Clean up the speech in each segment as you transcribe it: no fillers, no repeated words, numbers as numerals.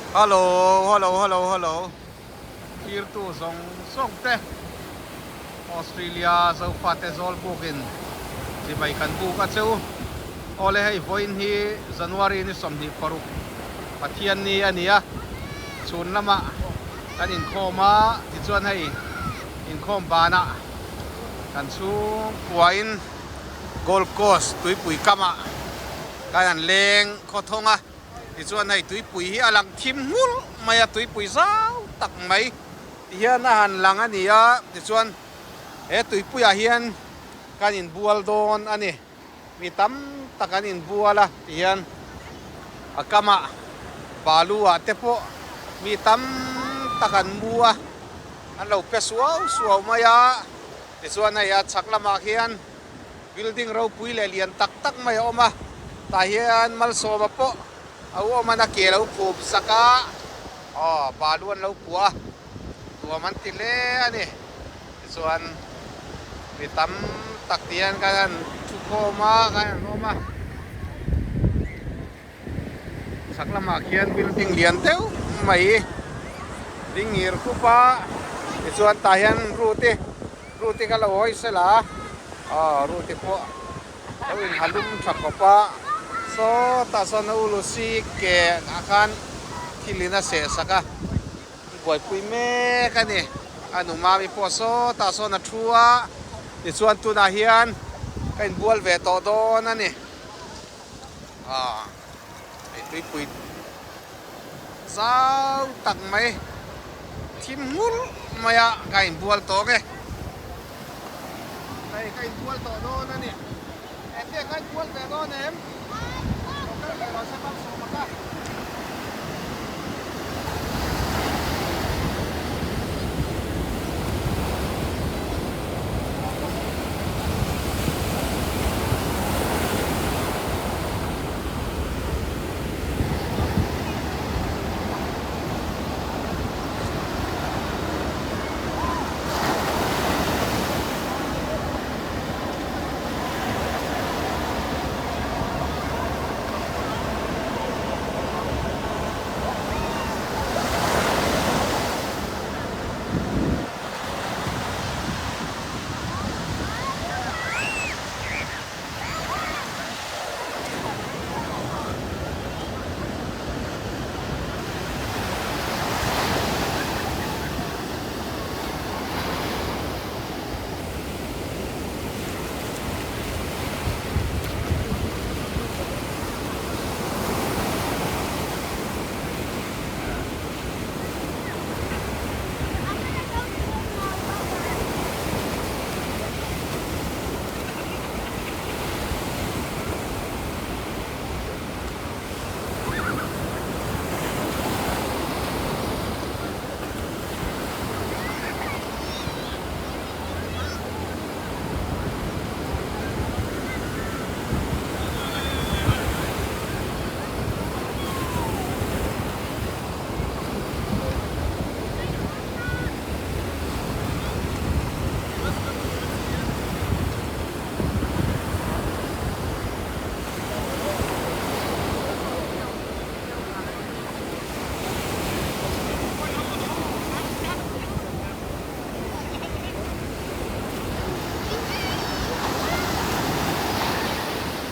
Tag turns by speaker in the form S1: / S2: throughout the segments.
S1: Hello hello hello hello thirtu zawng zawng te Australia Zofate Zawlbukin chibai kan buk a cheu. Awle hei vawiin hi January ni 26 Pathianni a ni a, chhun lamah kan inkhawm a, tichuan hei inkhawm banah kan chhungkuain Gold Coast tuipui kamah kan han leng khawthawng a, tichuan hei tuipui hi a lang thim nghulh mai a, tuipui zau tak mai ti hian a han lang a ni a, tichuan he tuipuiah hian kan inbual dawn a ni. Mi tam tak an inbual a ti hian a kamah balu ah te pawh mi tam tak an mu a, an lo pe suau suau mai a, tichuan hei a chhak lamah khian building ropui leh lian tak tak mai a awm a, tah hian malsawma pawh a u awm a na ke lo phum sak a, aw balu an lo puah a, nuam an ti hle a ni. Tichuan mi tam tak ti hian kan han thu khawm a, kan han awm a. Chhak lamah khian building lian deuh mai ding ngir khup a, tichuan tah hian Ruti Ruti kha lo hawi sela a, aw Ruti pawh lo inhalum tha khawp a, sawtah sawn a ulusi ke ah khan thil in a seh sak a. Buaipui mek a ni. A nu Mami pawh sawtah sawn a thu a, tichuan tunah hian ka inbual ve tawh dawn a ni. Aw hei tuipui zau tak mai thim nghulh mai a ka inbual tawh ang e. Hei ka inbual tawh dawn a ni. Engtia ka inbual ve dawn em? Lo kal ve rawh se Malsawma ka.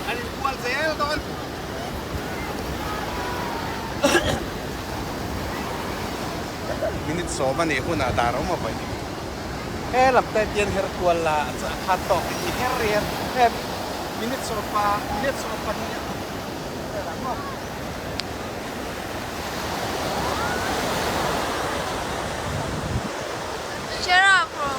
S1: An inbual zel dawn. Minute sawm a nih hunah dar awm a vawi. He lam te hian her kual la a khat tawk i her rian he minute sawm pa minute 12 vel ang maw.
S2: Cheer up bro.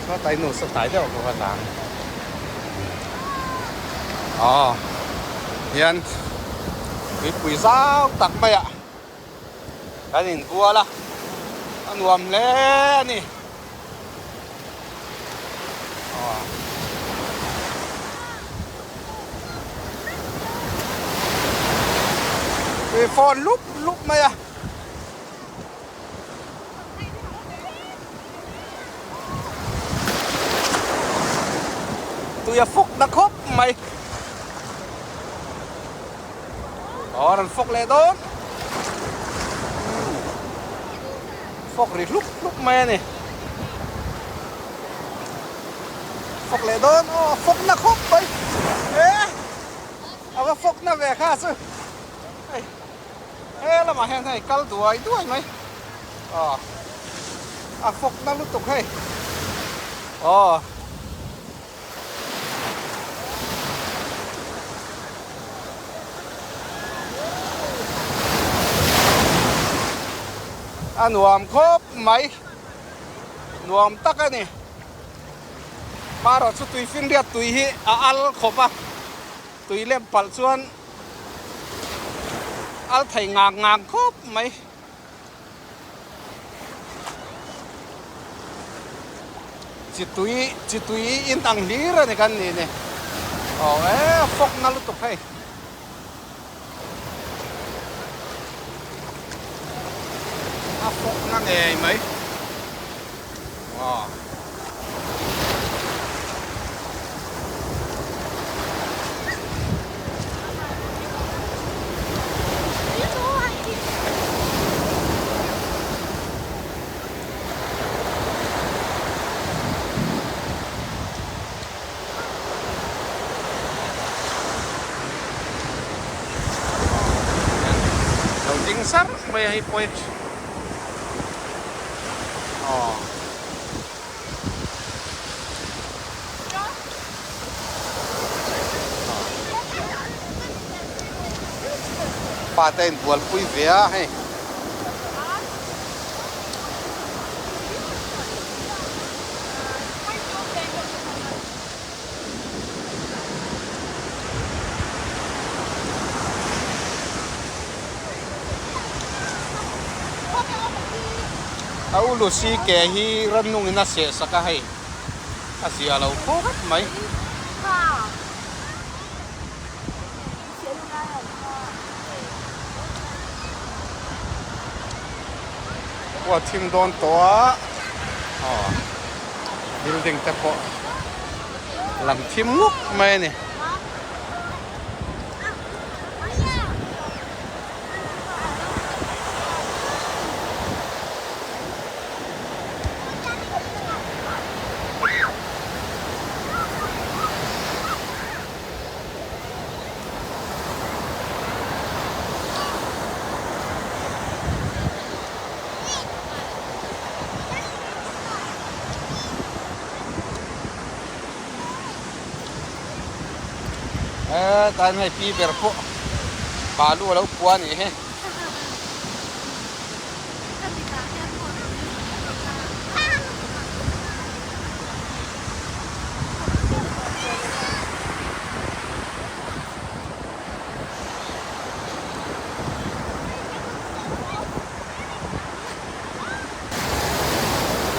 S1: Sawtai nu saw hnai deuh bawk a lang. Aw hian tuipui zau tak maiah kan inbual a, a nuam hle a ni. Aw. Tui fawn lup lup mai a. Tui a fawk na khawp mai. Aw a rawn fawk leh dawn. Fawk ri hlup hlup mai a ni. Fawk leh dawn aw a fawk na khawp mai. E a va fawk na ve kha chu. Hei he lamah hian hei kal duai duai mai. Aw a fawk na lutuk hei. Aw. A nuam khawp mai, nuam tak a ni. Hmarawh chu tui finriat tui hi a al khawp a, tui lem palh chuan al thei ngang ngang khawp mai. Chi tui chi tui in ang hlir a ni kan nih ni aw e fawk na lutuk hei. A fawk na ngei mai aw. Lo ding sar mai a hei pawh aw. Pa te in bualpui ve a hei. A u Lucy ke hi rannung in a seh sak a hei a zia lo khawp mai. Khua thim dawn tawh a aw building te pawh lang thim nguk mai a ni. Hetlai hei pi ber pawh balu a lo pua a nih hi.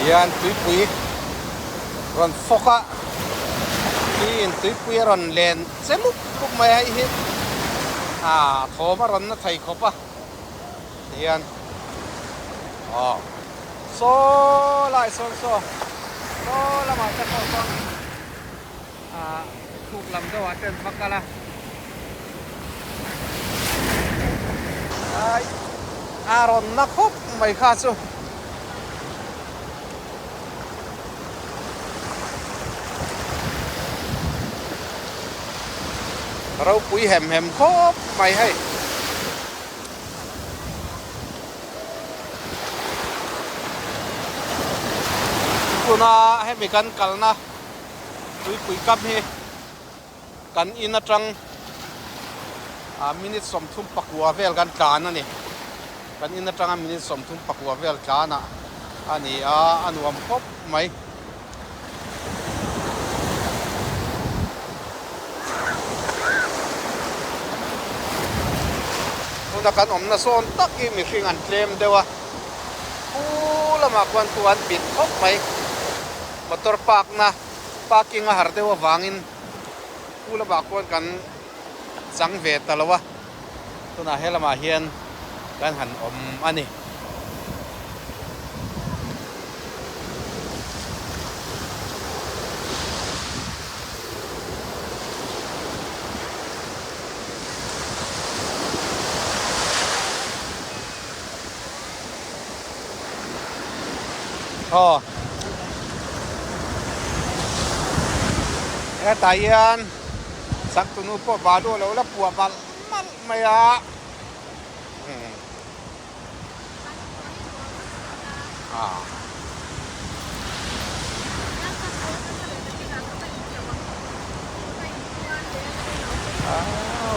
S1: Hian tuipui rawn fawk a tuiin tuipui a rawn len che mup mup mai a hei hi ah thawm a rawn na thei khawp a tihian aw saw lai sawn saw saw lamah te pawh sawn ah thuk lam deuh ah te an va kal a ai a rawn na khawp mai kha chu. Ropui hem hem khawp mai hei. Tuna hemi kan kalna tuipui kam hi kan in atang ah minute 34 vel kan tlan a ni. Kan in atanga minute 34 vel tlanah a ni a, a nuam khawp mai. Tuna kan awmna sawn tak hi mihring an tlem deuh a, pu lamah khuan tu an bit khawp mai. Motor park na parking a har deuh avangin pu lamah khuan kan chang ve ta lo a, tunah he lamah hian kan han awm a ni. Aw hetah hian changtunu pawh balu a lo la puah malh malh mai a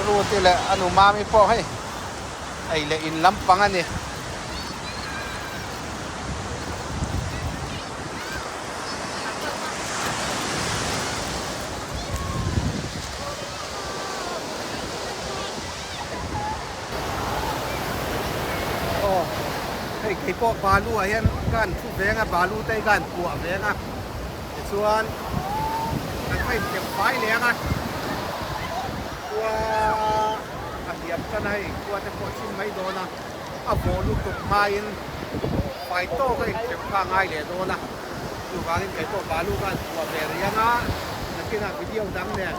S1: Ruti leh a nu mami pawh hei ei leh in lampang a ni. Aw hei kei pawh balu ah hian ka han thu veng a balu te hi ka han puah veng a tichuan kan va intleuh fai leng a khua a hliam tan a hei khua te pawh a chim mai dawn a a vawh lutuk hmain fai tawk a intleuh kha a ngai leh dawn a chuvangin kei pawh balu ka han puah ve rih ang a nakinah video dang nen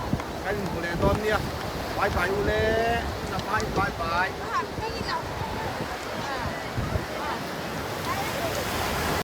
S1: Kan inhmu leh dawn nia. Bye bye u le. Bye bye bye.